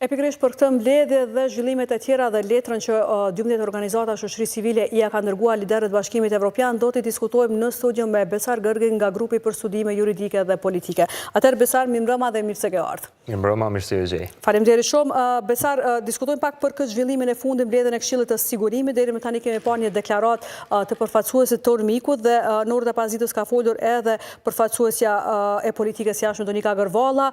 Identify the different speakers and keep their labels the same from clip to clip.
Speaker 1: E pikërisht për këtë mbledhje dhe zhvillimet e tjera dhe letrën që 12 organizata shoqërisë civile ia kanë dërguar liderëve të Bashkimit Evropian, do t'i diskutojmë në studio me Besar Gërgin nga Grupi për Studime Juridike dhe Politike. Atëherë Besar, mirëmbrëma dhe mirë se ke ardhur.
Speaker 2: Mirëmbrëma, mirë se ju gjej.
Speaker 1: Faleminderit shumë. Besar, diskutojmë pak për këtë zhvillimin e fundit, mbledhjen e Këshillit të Sigurimit. Deri më tani kemi parë një deklaratë të përfaqësuesit të UNMIK-ut dhe në orët e pasdites ka folur edhe përfaqësuesja e politikës së jashtme Donika Gërvalla.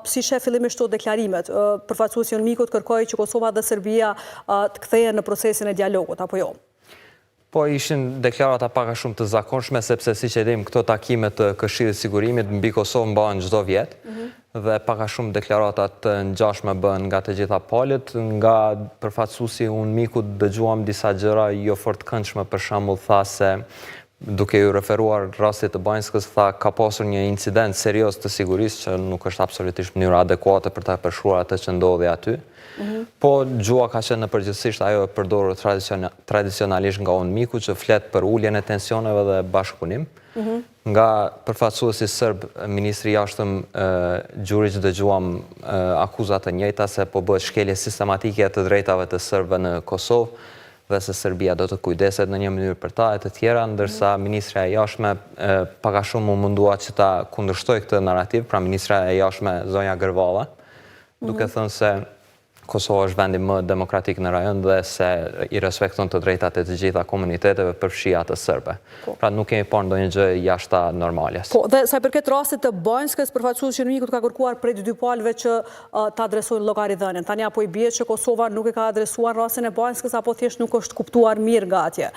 Speaker 1: Si sheh fillimisht këto deklarimet? Përfaqësuesi i UNMIK-ut kërkoi që Kosova dhe Serbia të kthehen në procesin e dialogut, apo jo?
Speaker 2: Po, ishin deklarata pak a shumë të zakonshme, sepse siç e dimë këto takime të Këshillit të Sigurimit mbi Kosovë mbahen çdo vjet dhe pak a shumë deklarata të ngjashme bëhen nga të gjitha palët. Nga përfaqësuesi i UNMIK-ut dëgjuam disa gjëra jo fort të këndshme, për shembull tha se duke iu referuar rastit të Banjskës, tha ka pasur një incident serioz të sigurisë që nuk është absolutisht mënyra adekuate për ta përshkruar atë që ndodhi aty. Po gjuha ka qenë në përgjithësisht ajo e përdorur tradicionalisht nga UNMIK-u që flet për uljen e tensioneve dhe bashkëpunim. Nga përfaqësuesi serb, ministri i Jashtëm Gjuriq dëgjuam akuza të njëjta se po bëhet shkelje sistematike e të drejtave të serbëve në Kosovë dhe se Serbia do të kujdeset në një mënyrë për ta e të tjera, ndërsa ministrja e Jashtme pak a shumë u mundua që ta kundërshtojë këtë narrativ, pra ministrja e Jashtme zonja Gërvalla, duke thënë se Kosova është vendi më demokratik në rajon dhe se i respekton të drejtat e të gjitha komuniteteve, përfshi atë serbe. Po. Pra nuk kemi parë ndonjë gjë jashta normales.
Speaker 1: Po, dhe sa i përket rastit të Banjskës, përfaqësuesi i UNMIK-ut ka kërkuar prej të dy palëve që të adresojnë llogaridhënien. Tani apo i bie që Kosova nuk e ka adresuar rastin e Banjskës apo thjesht nuk është kuptuar mirë nga atje?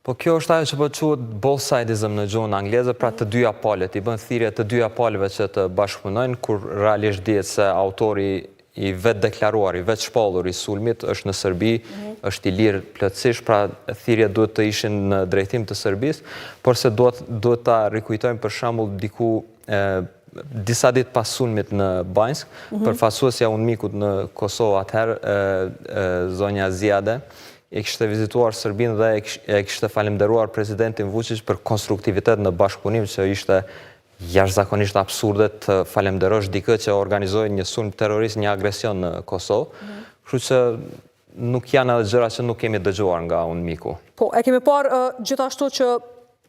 Speaker 2: Po kjo është ajo që po quhet both-sidism në gjuhën angleze, pra të dyja palët, i bën thirrje të dyja palëve që të bashkëpunojnë, kur realisht dihet se autori i vetëdeklaruar, i vetëshpallur i sulmit është në Serbi, është i lirë plotësisht, pra thirrjet duhet të ishin në drejtim të Serbisë, porse duhet duhet ta rikujtojmë për shembull diku disa ditë pas sulmit në Banjskë, përfaqësuesja e UNMIK-ut në Kosovë atëherë, zonja Ziade, e kishte vizituar Serbinë dhe e kishte falënderuar presidentin Vuçiq për konstruktivitet në bashkëpunim që ishte jashtëzakonisht absurde të falënderosh dikë që organizoi një sulm terrorist, një agresion në Kosovë. Kështu që nuk janë edhe gjëra që nuk kemi dëgjuar nga UNMIK-u.
Speaker 1: Po, e kemi parë gjithashtu që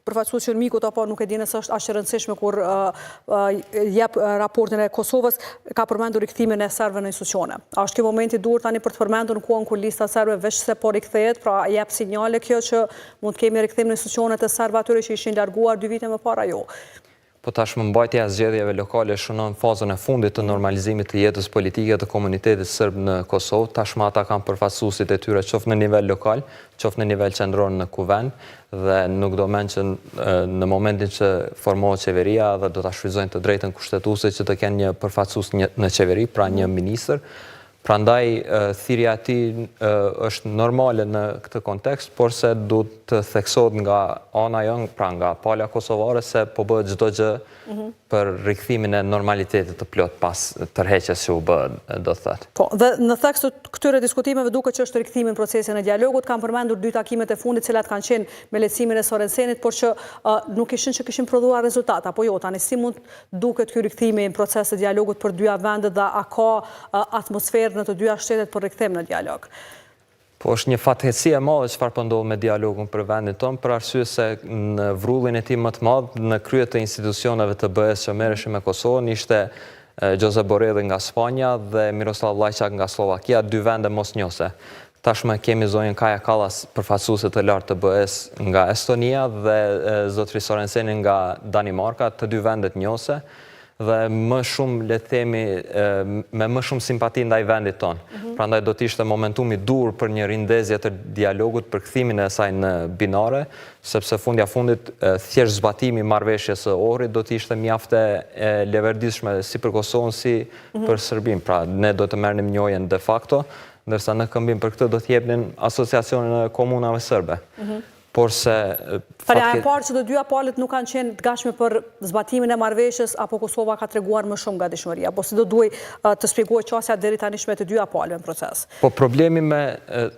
Speaker 1: përfaqësuesi i UNMIK-ut apo nuk e di nëse është aq e rëndësishme kur jep raportin e Kosovës, ka përmendur rikthimin e serbëve në institucione. A është ky momenti i duhur tani për të përmendur në kohën kur lista serbe veç se po rikthehet, pra jep sinjale kjo që mund të kemi rikthim në institucione të serbëve atyre që ishin larguar dy vite më parë, jo?
Speaker 2: Po tashmë mbajtja e zgjedhjeve lokale shënon fazën e fundit të normalizimit të jetës politike të komunitetit serb në Kosovë. Tashmë ata kanë përfaqësuesit e tyre qoftë në nivel lokal, qoftë në nivel qendror në Kuvend dhe nuk do mend që në momentin që formohet qeveria dhe do ta shfrytëzojnë të drejtën kushtetuese që të kenë një përfaqësues në qeveri, pra një ministër. Prandaj thirrja e tij është normale në këtë kontekst, porse duhet të theksohet nga ana jonë, pra nga pala kosovare se po bëhet çdo gjë për rikthimin e normalitetit të plotë pas tërheqjes që u bë, do të
Speaker 1: thotë. Po, dhe në theks të këtyre diskutimeve duket që është rikthimi në procesin e dialogut, kanë përmendur dy takimet e fundit, të cilat kanë qenë me lehtësimin e Sorensenit, por që nuk ishin që kishin prodhuar rezultat, apo jo, tani si mund duket ky rikthimi në proces të dialogut për dyja vendet dhe a ka atmosferë në të dyja shtetet për rikthim në dialog?
Speaker 2: Po është një fatkeqësi e madhe çfarë po ndodh me dialogun për vendin tonë, për arsye se në vrullin e tij më të madh, në krye të institucioneve të BE-së që merreshin me Kosovën, ishte Josep Borrelli nga Spanja dhe Miroslav Lajçak nga Sllovakia, dy vende mosnjohëse. Tashmë kemi zonjën Kaja Kallas, përfaqësuese të lartë të BE-së nga Estonia dhe zotëri Sorensenin nga Danimarka, të dy vendet njohëse dhe më shumë le të themi me më shumë simpati ndaj vendit tonë. Mhm. Prandaj do të ishte momentumi i duhur për një rindezje të dialogut për kthimin e saj në binare, sepse fundja fundit thjesht zbatimi i marrëveshjes së Ohrit do të ishte mjaft e leverdishme si për Kosovën si mhm. për Serbinë. Pra ne do të merrnim njohjen de facto, ndërsa në këmbim për këtë do të jepnin asociacionin e komunave serbe. Mhm. Por se...
Speaker 1: Tani, a e parë që të dyja palët nuk kanë qenë të gatshme për zbatimin e marrëveshjes, apo Kosova ka treguar më shumë gatishmëri, apo si do duhej të shpjegohet qasja deri tanishme të dyja palëve në proces?
Speaker 2: Po problemi me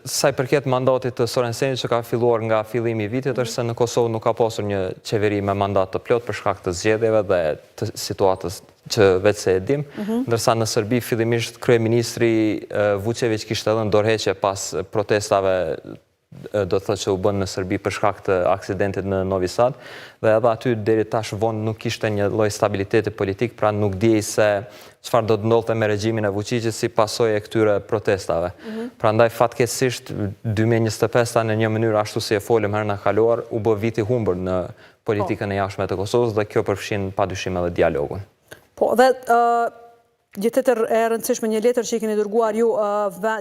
Speaker 2: sa i përket mandatit të Sorensenit që ka filluar nga fillimi i vitit është se në Kosovë nuk ka pasur një qeveri me mandat të plotë për shkak të zgjedhjeve dhe të situatës që veçse e dim, mhm. ndërsa në Serbi fillimisht kryeministri Vuçeviq kishte dhënë dorëheqje pas protestave do të thotë që u bënë në Serbi për shkak të aksidentit në Novi Sad, dhe edhe aty deri tash vonë nuk kishte një lloj stabiliteti politik, pra nuk dihej se çfarë do të ndodhte me regjimin e Vuçiqit si pasojë e këtyre protestave. Mhm. Prandaj fatkeqësisht 2025-ta në një mënyrë ashtu si e folëm herën e kaluar, u bë vit i humbur në politikën e jashtme të Kosovës dhe kjo përfshin padyshim edhe dialogun.
Speaker 1: Po, dhe Një tjetër e rëndësishme, një letër që i keni dërguar ju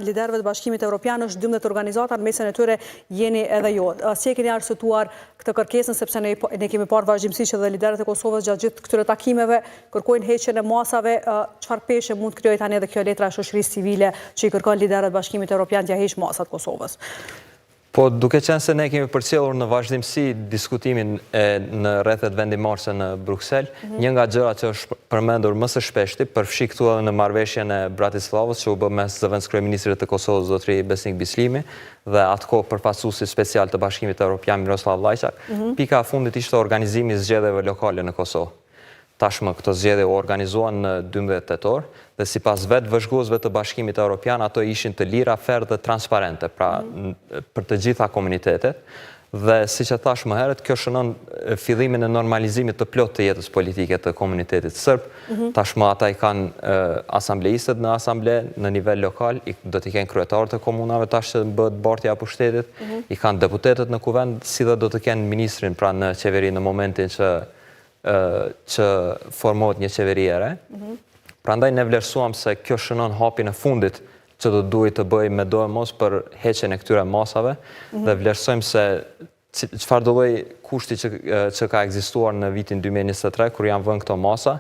Speaker 1: liderëve të Bashkimit Evropian është 12 organizata, në mesin e tyre jeni edhe ju. Si e keni arsyetuar këtë kërkesën, sepse ne, ne kemi parë vazhdimësi që dhe liderët e Kosovës gjatë gjithë këtyre takimeve kërkojnë heqjen e masave, çfarë peshe mund të krijojë tani edhe kjo letra e shoqërisë civile që i kërkon liderët e Bashkimit Evropian t'ia heqë masat Kosovës?
Speaker 2: Po, duke qenë se ne kemi përcjellur në vazhdimësi diskutimin e në rrethet vendimmarrëse në Bruksel, mhm. një nga gjërat që është përmendur më së shpeshti, përfshi këtu edhe në marrëveshjen e Bratislavës që u bë mes zëvendëskryeministrit të Kosovës, zotri Besnik Bislimi, dhe atë kohë përfaqësuesit special të Bashkimit Evropian Miroslav Lajçak, mhm. pika e fundit ishte organizimi i zgjedhjeve lokale në Kosovë. Tashmë këto zgjedhje u organizuan në 12 tetor dhe sipas vetë vëzhguesve të Bashkimit Evropian ato ishin të lira, fer dhe transparente, pra për të gjitha komunitetet. Dhe siç e thashë më herët, kjo shënon fillimin e normalizimit të plotë të jetës politike të komunitetit serb. Mhm. Tashmë ata i kanë asambleistët në asamble në nivel lokal, do t'i kenë kryetarët e komunave tash që bëhet bartja e pushtetit, mhm. i kanë deputetët në kuvend, si dhe do të kenë ministrin pra në qeveri në momentin që që formohet një qeveri e re. Mhm. Prandaj ne vlerësuam se kjo shënon hapin e fundit që do të duhej të bëhej me doemos për heqjen e këtyre masave mhm. dhe vlerësojmë se çfarëdo lloj kushti që që ka ekzistuar në vitin 2023 kur janë vënë këto masa,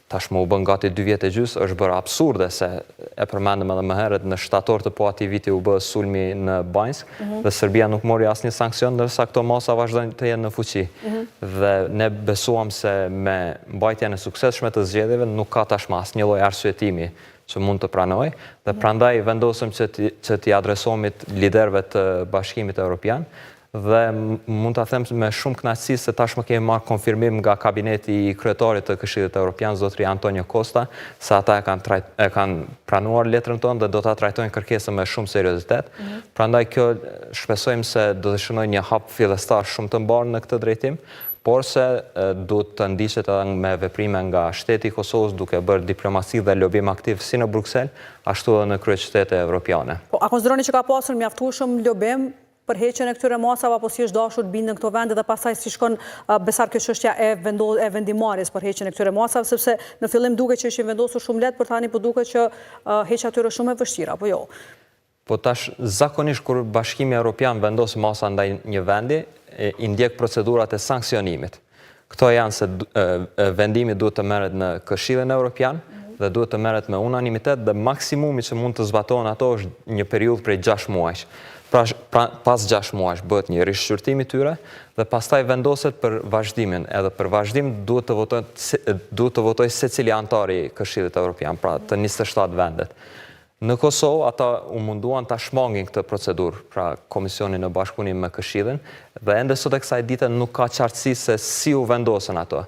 Speaker 2: tashmë u bën gati 2 vjet e gjysë, është bërë absurde se e përmendëm edhe më herët në shtator të po atij viti u bë sulmi në Banjskë mm -hmm. dhe Serbia nuk mori asnjë sanksion ndërsa këto masa vazhdojnë të jenë në fuqi. Mm -hmm. Dhe ne besuam se me mbajtjen e suksesshme të zgjedhjeve nuk ka tashmë asnjë lloj arsyetimi që mund të pranohej dhe mm -hmm. prandaj vendosëm që t'i, që t'i adresohemi liderëve të Bashkimit Evropian Dhe mund ta them me shumë kënaqësi se tashmë kemi marrë konfirmim nga kabineti i kryetarit të Këshillit Evropian, zotëri Antonio Costa, se ata e kanë e kanë pranuar letrën tonë dhe do ta trajtojnë kërkesën me shumë seriozitet. Mm -hmm. Prandaj kjo shpresojmë se do të shënojë një hap fillestar shumë të mbarë në këtë drejtim, por se duhet të ndiqet edhe me veprime nga shteti i Kosovës duke bërë diplomaci dhe lobim aktiv si në Bruksel, ashtu edhe në kryeqytete evropiane.
Speaker 1: Po, a konsideroni që ka pasur mjaftueshëm lobim për heqjen e këtyre masave apo si është dashur të binden këto vende dhe pastaj si shkon Besar kjo çështja e e vendimmarrjes për heqjen e këtyre masave sepse në fillim dukej që ishin vendosur shumë lehtë por tani po duket që heqja e tyre është shumë e vështirë apo jo?
Speaker 2: Po tash zakonisht kur Bashkimi Evropian vendos masa ndaj një vendi, i ndjek procedurat e sanksionimit. Këto janë se vendimi duhet të merret në Këshillin Evropian dhe duhet të merret me unanimitet dhe maksimumi që mund të zbatohen ato është një periudhë prej 6 muajsh. Pra, pra pas 6 muajsh bëhet një rishqyrtim i tyre dhe pastaj vendoset për vazhdimin. Edhe për vazhdim duhet të votojë duhet të votojë secili anëtar i Këshillit Evropian, pra të 27 vendet. Në Kosovë ata u munduan ta shmangin këtë procedurë, pra Komisioni në bashkëpunim me Këshillin, dhe ende sot e kësaj dite nuk ka qartësi se si u vendosën ato.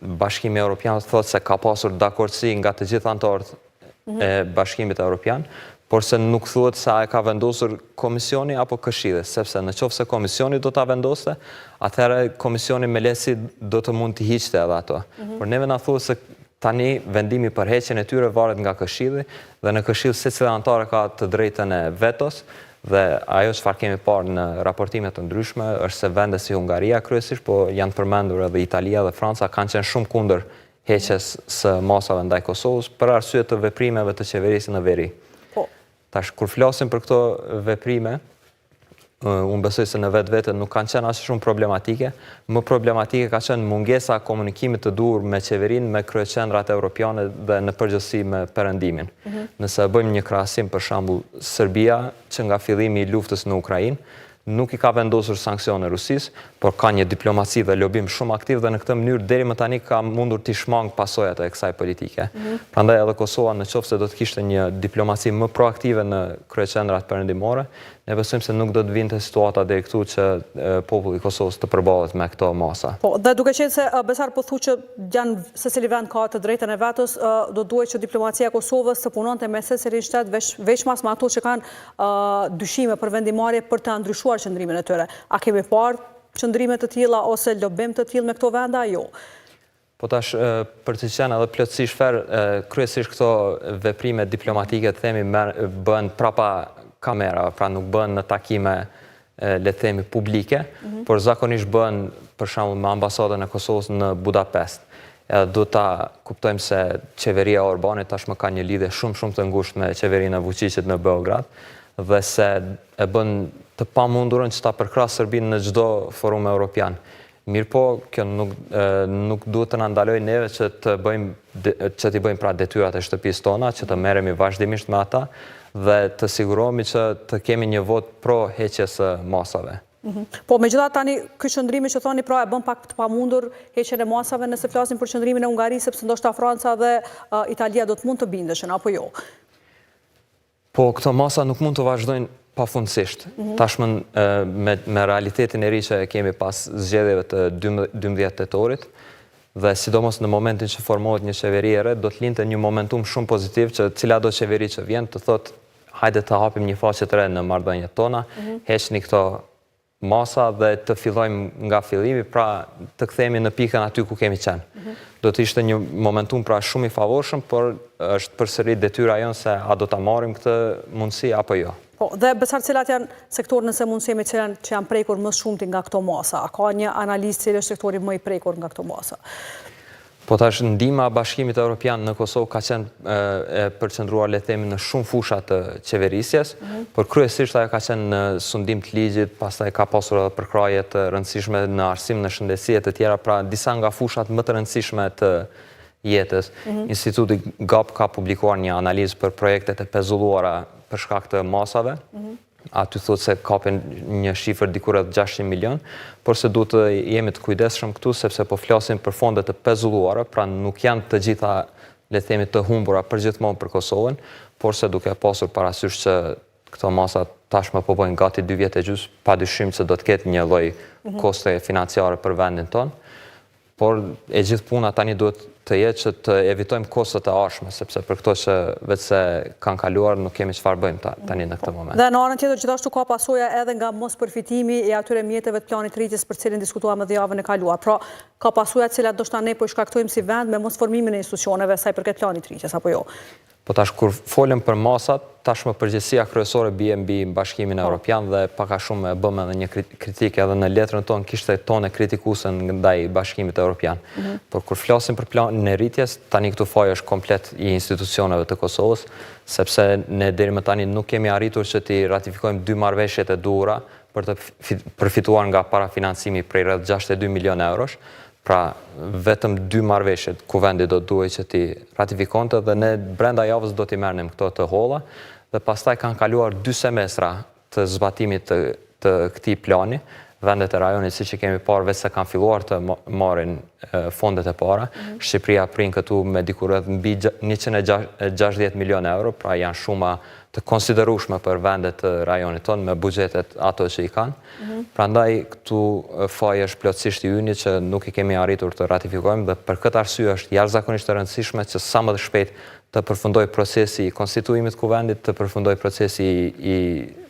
Speaker 2: Bashkimi Evropian thotë se ka pasur dakordësi nga të gjithë anëtarët mhm. e Bashkimit Evropian, por se nuk thuhet se a e ka vendosur Komisioni apo Këshilli, sepse në qoftë se Komisioni do ta vendoste, atëherë Komisioni me lehtësi do të mund t'i hiqte edhe ato. Mhm. Por neve na thuhet se Tani, vendimi për heqjen e tyre varet nga Këshilli dhe në Këshill secili anëtar e ka të drejtën e vetos dhe ajo çfarë kemi parë në raportime të ndryshme është se vende si Hungaria kryesisht, po janë përmendur edhe Italia dhe Franca kanë qenë shumë kundër heqjes së masave ndaj Kosovës për arsye të veprimeve të qeverisë në veri. Po. Tash kur flasim për këto veprime, unë besoj se në vetvete nuk kanë qenë aq shumë problematike. Më problematike ka qenë mungesa e komunikimit të duhur me qeverinë, me kryeqendrat europiane dhe në përgjithësi me Perëndimin. Mm -hmm. Nëse bëjmë një krahasim, për shembull, Serbia që nga fillimi i luftës në Ukrainë, Nuk i ka vendosur sanksione Rusisë, por ka një diplomaci dhe lobim shumë aktiv dhe në këtë mënyrë deri më tani ka mundur t'i shmangë pasojat e kësaj politike. Prandaj edhe Kosova në qoftë se do të kishte një diplomaci më proaktive në kryeqendrat perëndimore, ne besojmë se nuk do të vinte situata deri këtu që populli i Kosovës të përballet me këto masa.
Speaker 1: Po, dhe duke qenë se Besar po thu që janë secili vend ka të drejtën e vetos, do duhej që diplomacia e Kosovës të punonte me secilin shtet veçmas me ato që kanë dyshime për vendimmarrje për të ndryshuar qëndrimin e tyre. A kemi parë qëndrime të tilla ose lobim të tillë me këto vende a jo?
Speaker 2: Po tash, për të qenë edhe plotësisht fer, kryesisht këto veprime diplomatike të themi bëhen prapa kamerave, pra nuk bëhen në takime le të themi publike, mhm. por zakonisht bëhen për shembull me ambasadën e Kosovës në Budapest. Edhe duhet ta kuptojmë se qeveria e Orbanit tashmë ka një lidhje shumë shumë të ngushtë me qeverinë e Vuçiqit në Beograd dhe se e bën të pamundurën që ta përkrahë Serbinë në çdo forum europian. Mirëpo, kjo nuk nuk duhet të na ndalojë neve që të bëjmë që t'i bëjmë pra detyrat e shtëpisë tona, që të merremi vazhdimisht me ata dhe të sigurohemi që të kemi një votë pro heqjes së masave.
Speaker 1: Mhm. Po, megjithatë tani, ky qëndrimi që thoni pra e bën pak të pamundur heqjen e masave nëse flasim për qëndrimin e Hungarisë, sepse ndoshta Franca dhe Italia do të mund të bindeshin, apo jo?
Speaker 2: Po, këto masa nuk mund të vazhdojnë pafundësisht. Mhm. Tashmë me, me realitetin e ri që e kemi pas zgjedhjeve të 12 tetorit, dhe sidomos në momentin që formohet një qeveri e re, do të linte një momentum shumë pozitiv që cilado qeveri që vjen të thotë hajde të hapim një faqe të re në marrëdhëniet tona, mhm. heqni këto masa dhe të fillojmë nga fillimi, pra të kthehemi në pikën aty ku kemi qenë. Mhm. Do të ishte një momentum pra shumë i favorshëm, por është përsëri detyra jonë se a do ta marrim këtë mundësi apo jo.
Speaker 1: Po, dhe Besar cilat janë sektorët nëse mund të themi që janë që janë prekur më shumti nga këto masa? A ka një analizë cili është sektori më i prekur nga këto masa?
Speaker 2: Po tash ndihma e Bashkimit Evropian në Kosovë ka qenë e përqendruar le të themi në shumë fusha të qeverisjes, mhm. por kryesisht ajo ka qenë në sundim të ligjit, pastaj ka pasur edhe përkrahje të rëndësishme në arsim, në shëndetësi e të tjera, pra disa nga fushat më të rëndësishme të jetës. Mhm. Instituti GAP ka publikuar një analizë për projektet e pezulluara për shkak të masave. Mhm. Aty thotë se kapin një shifër diku rreth 600 milion, por se duhet të jemi të kujdesshëm këtu sepse po flasim për fonde të pezulluara, pra nuk janë të gjitha le të themi të humbura përgjithmonë për Kosovën, por se duke pasur parasysh që këto masa tashmë po bëjnë gati 2 vjet e gjysmë, padyshim se do të ketë një lloj mhm. kostoje financiare për vendin tonë. Por e gjithë puna tani duhet të jetë që të evitojmë kostot e ardhshme, sepse për këto që veçse kanë kaluar nuk kemi çfarë bëjmë tani në këtë moment.
Speaker 1: Dhe në anën tjetër gjithashtu ka pasoja edhe nga mospërfitimi i atyre mjeteve të planit të rritjes për të cilin diskutuam edhe javën e kaluar. Pra, ka pasoja të cilat ndoshta ne po i shkaktojmë si vend me mosformimin e institucioneve sa i përket planit të rritjes, apo jo?
Speaker 2: Po tash kur folëm për masat, tashmë përgjegjësia kryesore bie mbi Bashkimin po. Evropian dhe pak a shumë e bëmë edhe një kritikë edhe në letrën tonë kishte tone kritikuese ndaj Bashkimit Evropian. Mm -hmm. Por kur flasim për planin e rritjes, tani këtu faji është komplet i institucioneve të Kosovës, sepse ne deri më tani nuk kemi arritur që t'i ratifikojmë dy marrëveshjet e duhura për të përfituar nga parafinancimi prej rreth 62 milionë eurosh, Pra, vetëm dy marrëveshjet Kuvendi do të duhej që t'i ratifikonte dhe ne brenda javës do t'i merrnim këto të holla dhe pastaj kanë kaluar dy semestra të zbatimit të të këtij plani. Vendet e rajonit, siç e kemi parë, veçse kanë filluar të marrin fondet e para. Mhm. Shqipëria prin këtu me diku rreth mbi 160 milionë euro, pra janë shuma të konsiderueshme për vendet e rajonit tonë me buxhetet ato që i kanë. Mhm. Prandaj këtu faji është plotësisht i yni që nuk e kemi arritur të ratifikojmë dhe për këtë arsye është jashtëzakonisht e rëndësishme që sa më shpejt të përfundojë procesi i konstituimit të Kuvendit, të përfundojë procesi i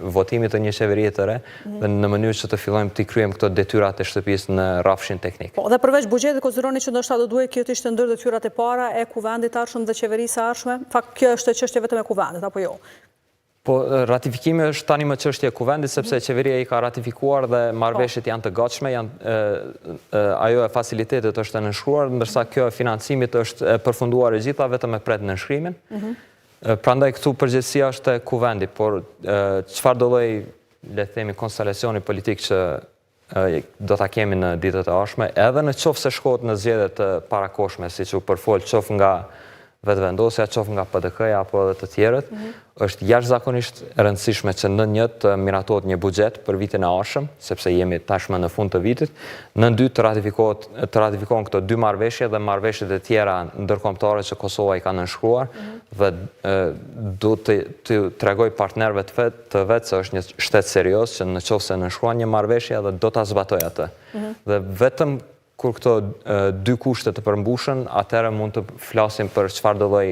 Speaker 2: votimit të një qeverie të re mhm. dhe në mënyrë që të fillojmë t'i kryejmë këto detyrat e shtëpisë në rrafshin
Speaker 1: teknik. Po, dhe përveç buxhetit konsideroni që ndoshta do duhej kjo të ishte ndër detyrat e para e Kuvendit të ardhshëm dhe qeverisë së ardhshme? Në fakt kjo është çështje vetëm e Kuvendit apo jo?
Speaker 2: Po, ratifikimi është tani më çështje e Kuvendit, sepse mhm. qeveria i ka ratifikuar dhe marrëveshjet janë të gatshme, janë ajo e facilitetit është e nënshkruar, ndërsa kjo e financimit është e përfunduar e gjitha vetëm e pret nënshkrimin. Mhm. Prandaj këtu përgjegjësia është e Kuvendit, por çfarëdo lloj le të themi konstelacioni politik që do ta kemi në ditët e ardhshme, edhe në qoftë se shkohet në zgjedhje të parakohshme, siç u përfol qoftë nga Vetëvendosja, qoftë nga PDK-ja apo edhe të tjerët, mhm. është jashtëzakonisht e rëndësishme që nën një të miratohet një buxhet për vitin e ardhshëm, sepse jemi tashmë në fund të vitit, nën dy të ratifikohet të ratifikohen këto dy marrëveshje dhe marrëveshjet e tjera ndërkombëtare që Kosova i ka nënshkruar mhm. dhe duhet të të tregojë partnerëve të vet të vet se është një shtet serioz që në qoftë se nënshkruan një marrëveshje dhe do ta zbatojë atë. Mhm. Dhe vetëm Kur këto dy kushte të përmbushen, atëherë mund të flasim për çfarëdo lloj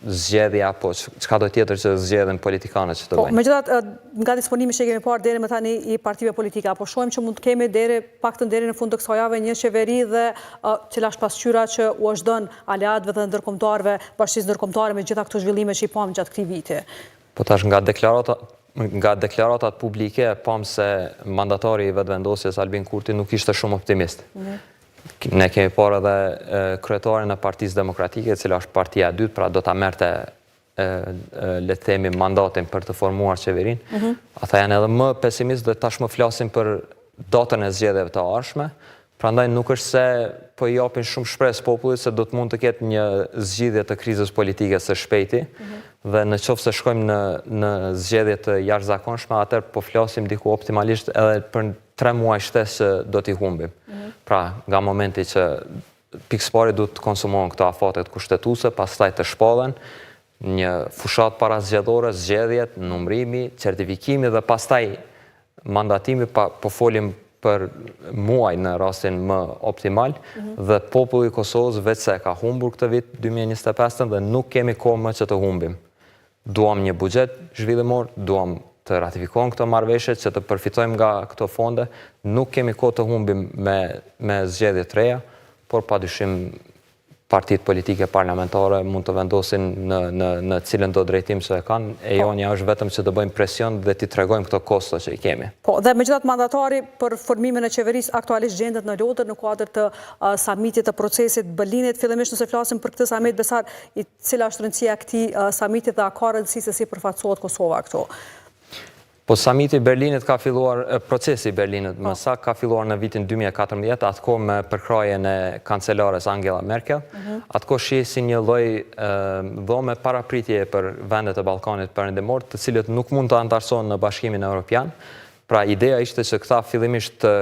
Speaker 2: zgjedhje apo çkado tjetër që zgjedhin politikanët që të
Speaker 1: po, bëjnë. Po, megjithatë, nga disponimi që kemi parë deri më tani i partive politike, apo shohim që mund të kemi deri paktën deri në fund të kësaj jave një qeveri dhe cila është pasqyra që u është dhënë aleatëve dhe ndërkombëtarëve, bashkësisë ndërkombëtare me gjitha këto zhvillime që i pamë gjatë këtij viti.
Speaker 2: Po tash nga deklarata nga deklaratat publike e pamë se mandatari i Vetëvendosjes Albin Kurti nuk ishte shumë optimist. Mhm. Ne kemi parë edhe kryetarin e Partisë Demokratike, e cila është partia e dytë, pra do ta merrte le të themi mandatin për të formuar qeverinë. Mhm. Ata janë edhe më pesimistë dhe tashmë flasin për datën e zgjedhjeve të ardhshme, Prandaj nuk është se po i japin shumë shpresë popullit se do të mund të ketë një zgjidhje të krizës politike së shpejti dhe në qoftë se shkojmë në në zgjedhje të jashtëzakonshme, atëherë po flasim diku optimalisht edhe për tre muaj shtesë që do t'i humbim. Pra, nga momenti që pikësëpari duhet të konsumohen këto afatet kushtetuese, pastaj të shpallen një fushatë parazgjedhore, zgjedhjet, numërimi, certifikimi dhe pastaj mandatimi pa, po folim për muaj në rastin më optimal mhm. dhe populli i Kosovës veçse e ka humbur këtë vit 2025 dhe nuk kemi kohë më që të humbim. Duam një buxhet zhvillimor, duam të ratifikohen këto marrëveshje që të përfitojmë nga këto fonde, nuk kemi kohë të humbim me me zgjedhje të reja, por padyshim partitë politike parlamentare mund të vendosin në në në cilëndo drejtim që e kanë, e po. jonja është vetëm që të bëjmë presion dhe t'i tregojmë këto kosto që i kemi.
Speaker 1: Po, dhe megjithatë mandatari për formimin e qeverisë aktualisht gjendet në Lodër në kuadër të uh, samitit të procesit të Berlinit. Fillimisht nëse flasim për këtë samit, Besar, i cila është rëndësia e këtij uh, samiti dhe a ka rëndësi se si përfaqësohet Kosova këtu?
Speaker 2: Po samiti i Berlinit ka filluar, procesi i Berlinit më saktë ka filluar në vitin 2014, atë kohë me përkrahjen e kancelares Angela Merkel. Mhm. Atë kohë shihej si një lloj dhome parapritjeje për vendet e Ballkanit Perëndimor, të cilët nuk mund të anëtarësohen në Bashkimin Evropian. Pra ideja ishte që këta fillimisht të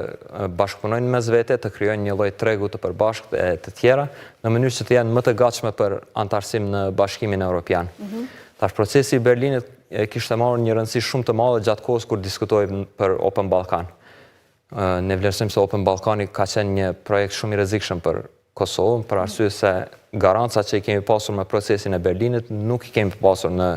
Speaker 2: bashkëpunojnë mes vete, të krijojnë një lloj tregu të përbashkët e të tjera, në mënyrë që të jenë më të gatshme për anëtarësim në Bashkimin Evropian. Mhm. Tash procesi i Berlinit e kishte marrë një rëndësi shumë të madhe gjatë kohës kur diskutohej për Open Balkan. Ne vlerësojmë se Open Balkani ka qenë një projekt shumë i rrezikshëm për Kosovën, për arsye se garancat që i kemi pasur me procesin e Berlinit nuk i kemi pasur në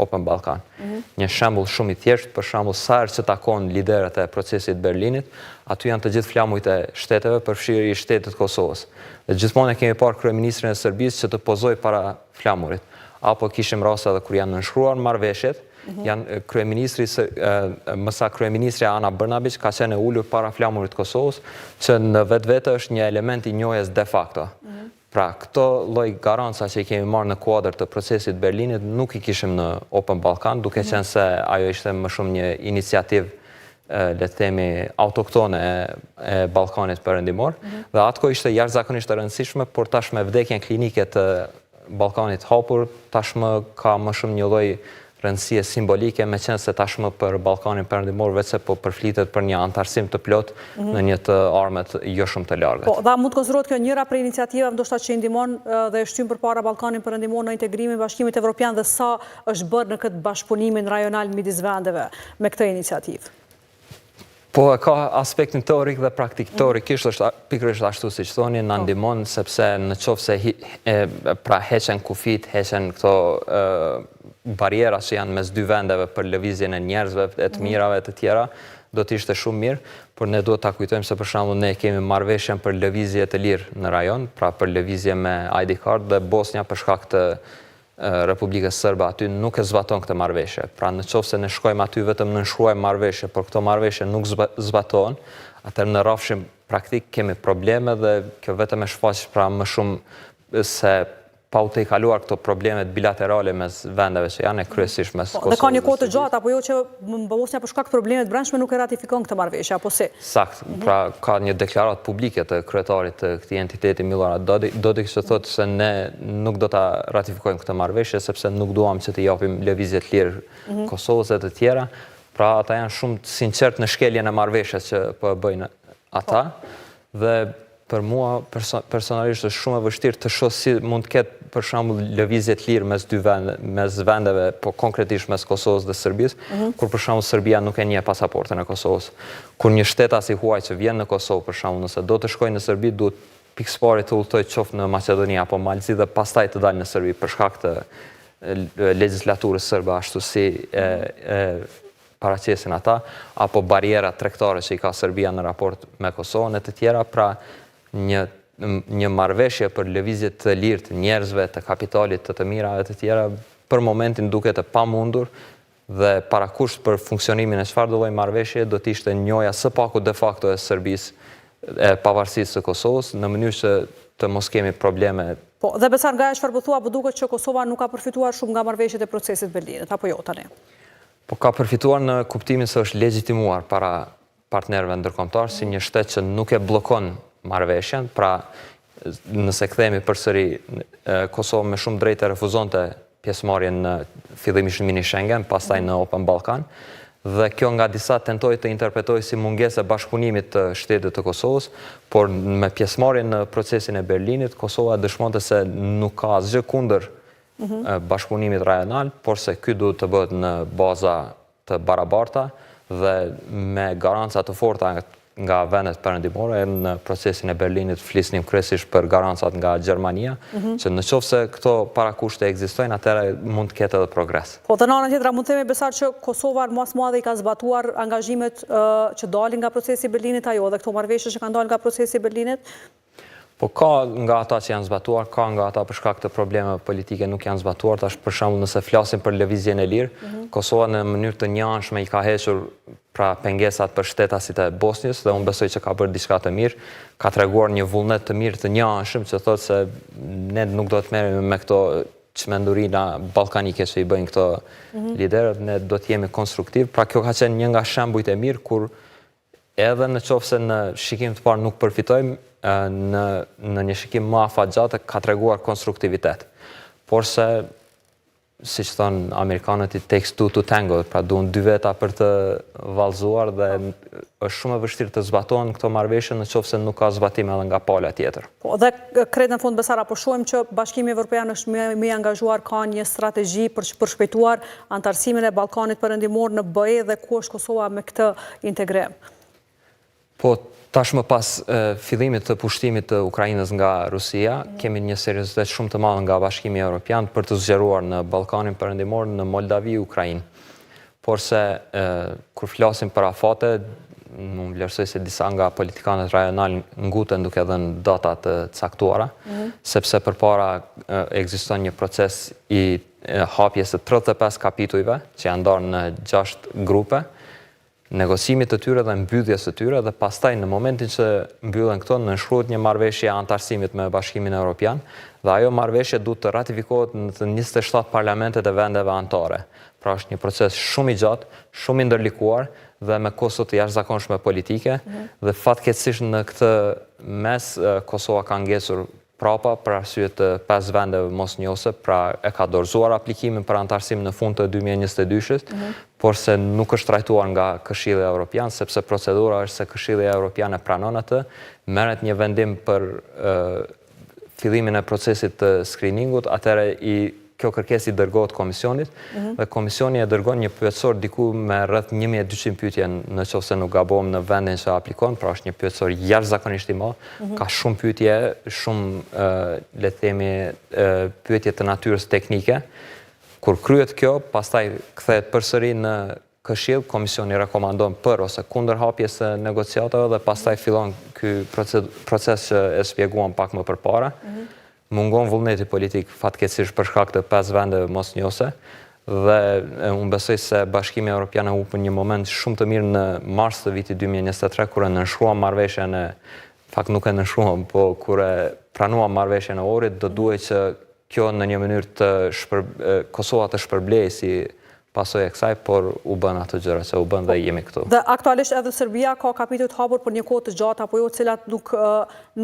Speaker 2: Open Balkan. Mhm. Një shembull shumë i thjeshtë, për shembull sa herë që takohen liderët e procesit të Berlinit, aty janë të gjithë flamujt e shteteve, përfshirë i shtetit të Kosovës. Dhe gjithmonë e kemi parë kryeministrin e Serbisë që të pozojë para flamurit. Apo kishim raste edhe kur janë nënshkruar marrëveshjet, mhm. janë kryeministri më saktë kryeministrja Ana Brnabić ka qenë e ulur para flamurit të Kosovës, që në vetvete është një element i njohjes de facto. Mhm. Pra, këto lloj garanca që i kemi marrë në kuadër të procesit të Berlinit nuk i kishim në Open Balkan, duke mhm. qenë se ajo ishte më shumë një iniciativë le të themi autoktone e Ballkanit Perëndimor dhe atë kohë ishte jashtëzakonisht e rëndësishme, por tash me vdekjen klinike të Ballkanit të Hapur tashmë ka më shumë një lloj rëndësie simbolike, meqenëse tashmë për Ballkanin Perëndimor veçse po përflitet për një anëtarësim të plotë mhm. në një të ardhme jo shumë të
Speaker 1: largët. Po, dhe mund të konsiderohet kjo njëra prej iniciativave ndoshta që i ndihmon dhe e shtyn përpara Ballkanin Perëndimor në integrimin e Bashkimit Evropian dhe sa është bërë në këtë bashkëpunimin rajonal midis vendeve me këtë iniciativë?
Speaker 2: Po, e ka aspektin teorik dhe praktik. Mm. Teorikisht është pikërisht ashtu siç thoni, na po. ndihmon sepse në qoftë se pra heqen kufijtë, heqen këto barriera që janë mes dy vendeve për lëvizjen e njerëzve, e të mm. mirave të tjera, do të ishte shumë mirë, por ne duhet ta kujtojmë se për shembull ne kemi marrëveshjen për lëvizje të lirë në rajon, pra për lëvizje me ID card dhe Bosnja për shkak të Republikës Sërbe aty nuk e zbaton këtë marrëveshje. Pra në qoftë se ne shkojmë aty vetëm nënshkruajmë marrëveshje, por këto marrëveshje nuk zbatohen, atëherë në rrafshin praktik kemi probleme dhe kjo vetëm e shfaq pra më shumë se pa u tejkaluar këto problemet bilaterale mes vendeve që janë, e kryesisht mes
Speaker 1: po, Dhe ka
Speaker 2: Kosovës
Speaker 1: një
Speaker 2: dhe
Speaker 1: kohë të
Speaker 2: Serbisë.
Speaker 1: gjatë, apo jo që Bosnja për shkak të problemeve të brendshme nuk e ratifikon këtë marrëveshje, apo si?
Speaker 2: Sakt, pra ka një deklaratë publike të kryetarit të këtij entiteti Milorad Dodik që thotë se ne nuk do ta ratifikojmë këtë marrëveshje sepse nuk duam që t'i japim lëvizje të lirë Kosovës e të tjera. Pra ata janë shumë të sinqertë në shkeljen e marrëveshjes që po e bëjnë ata dhe për mua personalisht është shumë e vështirë të shoh si mund të ketë për shembull lëvizje të lirë mes dy vende, mes vendeve, po konkretisht mes Kosovës dhe Serbisë, kur për shembull Serbia nuk e njeh pasaportën e Kosovës. Kur një shtetas i huaj që vjen në Kosovë për shembull, nëse do të shkojë në Serbi, duhet pikësëpari të udhëtojë qoftë në Maqedoni apo Mal të Zi dhe pastaj të dalë në Serbi për shkak të legjislaturës serbe ashtu si e, e paraqesin ata, apo barriera tregtare që i ka Serbia në raport me Kosovën e të tjera, pra një një marrëveshje për lëvizje të lirë të njerëzve, të kapitalit, të të mirave të tjera, për momentin duket e pamundur dhe parakusht për funksionimin e çfarëdo lloj marrëveshje do të ishte njohja së paku de facto e Serbisë e pavarësisë së Kosovës, në mënyrë që të mos kemi probleme.
Speaker 1: Po, dhe Besar nga ajo çfarë po thua, po duket që Kosova nuk ka përfituar shumë nga marrëveshjet e procesit të Berlinit, apo jo tani?
Speaker 2: Po ka përfituar në kuptimin se është legjitimuar para partnerëve ndërkombëtar si një shtet që nuk e bllokon marrëveshjen, pra nëse kthehemi përsëri, Kosova me shumë drejtë refuzonte pjesëmarrjen në fillimisht në mini Schengen, pastaj në Open Balkan, dhe kjo nga disa tentoi të interpretojë si mungesë e bashkëpunimit të shtetit të Kosovës, por me pjesëmarrjen në procesin e Berlinit, Kosova dëshmonte se nuk ka asgjë kundër bashkëpunimit rajonal, por se ky duhet të bëhet në baza të barabarta dhe me garanca të forta nga vendet perëndimore. Në procesin e Berlinit flisnim kryesisht për garancat nga Gjermania, që në qoftë se këto parakushte ekzistojnë, atëherë mund të ketë edhe progres.
Speaker 1: Po, dhe në anën tjetër, mund të themi Besar që Kosova në masë madhe i ka zbatuar angazhimet që dalin nga procesi i Berlinit ajo dhe këto marrëveshje që kanë dalë nga procesi i Berlinit?
Speaker 2: Po ka nga ata që janë zbatuar, ka nga ata për shkak të problemeve politike nuk janë zbatuar. Tash për shembull nëse flasim për lëvizjen e lirë, Kosova në mënyrë të njëanshme i ka hequr pra pengesat për shtetasit e Bosnjës dhe unë besoj që ka bërë diçka të mirë, ka treguar një vullnet të mirë të njëanshëm që thotë se ne nuk do të merremi me këto çmendurina ballkanike që i bëjnë këto liderët, ne do të jemi konstruktiv. Pra kjo ka qenë një nga shembujt e mirë kur edhe në qoftë se në shikim të parë nuk përfitojmë, në, në një shikim më afatgjatë ka treguar konstruktivitet. Por se, si që thonë amerikanët, it takes two to tango, pra duhen dy veta për të vallëzuar dhe është shumë e vështirë të zbatohen këto marrëveshje në qoftë se nuk ka zbatim edhe nga pala tjetër.
Speaker 1: Po, dhe krejt në fund Besar, po shohim që Bashkimi Evropian është më më i angazhuar, ka një strategji për të përshpejtuar antarësimin e Ballkanit Perëndimor në BE dhe ku është Kosova me këtë integrim?
Speaker 2: Po, tashmë pas fillimit të pushtimit të Ukrajinës nga Rusia, kemi një seriozitet shumë të madh nga Bashkimi Evropian për të zgjeruar në Ballkanin Perëndimor, në Moldavi, Ukrainë. Por se kur flasim për afate, unë vlerësoj se disa nga politikanët rajonal nguten duke dhënë data të caktuara, sepse përpara ekziston një proces i hapjes së 35 kapitujve, që janë ndarë në 6 grupe, negocimit të tyre dhe mbylljes së tyre dhe pastaj në momentin që mbyllen këto nënshkruhet një marrëveshje e anëtarësimit me Bashkimin Evropian dhe ajo marrëveshje duhet të ratifikohet në të 27 parlamentet e vendeve anëtare. Pra është një proces shumë i gjatë, shumë i ndërlikuar dhe me kosto të jashtëzakonshme politike dhe fatkeqësisht në këtë mes Kosova ka ngecur prapa për arsye të 5 vendeve mos njohëse, pra e ka dorëzuar aplikimin për anëtarësim në fund të 2022-shës, por se nuk është trajtuar nga Këshilli Evropian, sepse procedura është se Këshilli Evropian e pranon atë, merret një vendim për fillimin e procesit të screeningut, atëherë i kjo kërkesë i dërgohet komisionit dhe komisioni e dërgon një pyetësor diku me rreth 1200 pyetje në qoftë se nuk gabohem në vendin që aplikon, pra është një pyetësor jashtëzakonisht i madh, ka shumë pyetje, shumë le të themi pyetje të natyrës teknike. Kur kryet kjo, pastaj kthehet përsëri në Këshill, komisioni rekomandon për ose kundër hapjes së negociatave dhe pastaj fillon ky proces që e shpjeguam pak më përpara. Mungon vullneti politik fatkeqësisht për shkak të 5 vendeve mos njohëse dhe unë besoj se Bashkimi Evropian e hupi një moment shumë të mirë në mars të vitit 2023 kur e nënshkruam marrëveshjen e fakt nuk e nënshkruam, po kur e pranuam marrëveshjen e Ohrit, do duhej që kjo në një mënyrë të shpër, Kosova të shpërblehej si pasojë e kësaj, por u bënë ato gjëra që u bënë dhe jemi këtu.
Speaker 1: Dhe aktualisht edhe Serbia ka kapituj të hapur për një kohë të gjatë apo jo, të cilat nuk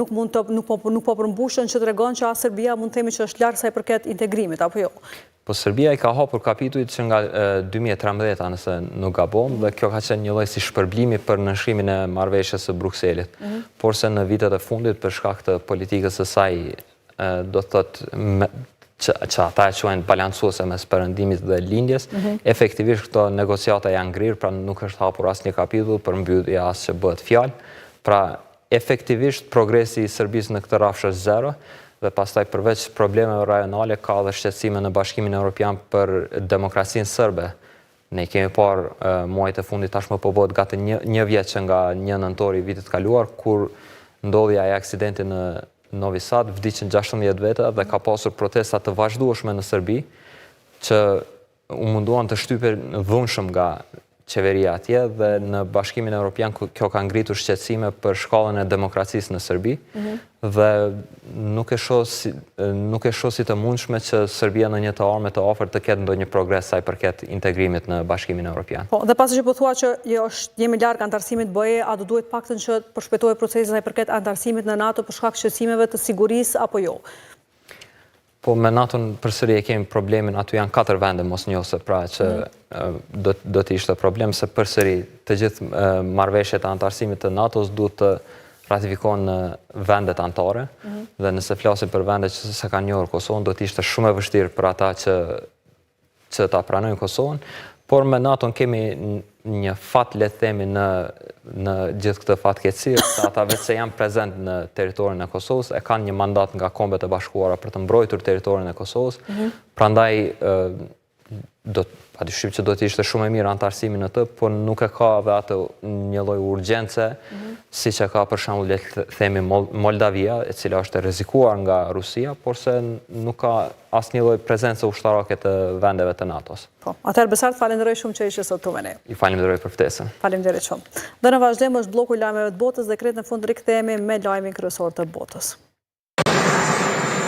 Speaker 1: nuk mund të nuk po nuk po përmbushen që tregon që as Serbia mund të themi që është larg sa i përket integrimit apo jo.
Speaker 2: Po Serbia i ka hapur kapitujt që nga 2013-a nëse nuk gabom dhe kjo ka qenë një lloj si shpërblimi për nënshkrimin e marrëveshjes së Brukselit. Mm -hmm. Porse në vitet e fundit për shkak të politikës së saj do të thotë që, që ata e quajnë balancuese mes perëndimit dhe lindjes, mm -hmm. efektivisht këto negociata janë ngrirë, pra nuk është hapur asnjë kapitull për mbyllje as që bëhet fjalë. Pra efektivisht progresi i Serbisë në këtë rrafsh është zero dhe pastaj përveç problemeve rajonale ka edhe shqetësime në Bashkimin Evropian për demokracinë serbe. Ne kemi parë muajt e fundit tashmë po bëhet gati një, një vjet që nga 1 nëntori i vitit të kaluar kur ndodhi ai aksidenti në Novi Sad, vdiqën 16 veta dhe ka pasur protesta të vazhdueshme në Serbi që u munduan të shtypen dhunshëm nga qeveria atje dhe në Bashkimin Evropian kjo ka ngritur shqetësime për shkallën e demokracisë në Serbi mm -hmm. dhe nuk e shoh si nuk e shoh si të mundshme që Serbia në një të ardhme të afërt të ketë ndonjë progres sa i përket integrimit në Bashkimin Evropian.
Speaker 1: Po, dhe pasi që po thua që jo është jemi larg anëtarësimit BE, a do duhet paktën që të përshpejtohet procesi sa i përket anëtarësimit në NATO për shkak shqetësimeve të sigurisë apo jo?
Speaker 2: Po me NATO-n përsëri e kemi problemin, aty janë katër vende mosnjohëse, pra që mm. do, do të ishte problem, se përsëri të gjithë marrëveshjet e anëtarësimit të NATO-s duhet të ratifikohen në vendet anëtare, mm -hmm. dhe nëse flasim për vende që s'e kanë njohur Kosovën, do të ishte shumë e vështirë për ata që që ta pranojnë Kosovën, por me NATO-n kemi një fat le të themi në në gjithë këtë fatkeqësi, se ata veçse janë prezent në territorin e Kosovës, e kanë një mandat nga Kombet e Bashkuara për të mbrojtur territorin e Kosovës. Mm -hmm. Prandaj do padyshim që do të ishte shumë e mirë anëtarësimi në të, por nuk e ka edhe atë një lloj urgjence, mm -hmm. siç e ka për shembull le të themi Moldavia, e cila është e rrezikuar nga Rusia, porse nuk ka asnjë lloj prezence ushtarake të vendeve të
Speaker 1: NATO-s. Po, atëherë Besar, të falenderoj shumë që ishe sot këtu me
Speaker 2: ne. Ju falenderoj për ftesën.
Speaker 1: Faleminderit shumë. Dhe në vazhdim është blloku i lajmeve të botës dhe krejt në fund rikthehemi me lajmin kryesor të botës.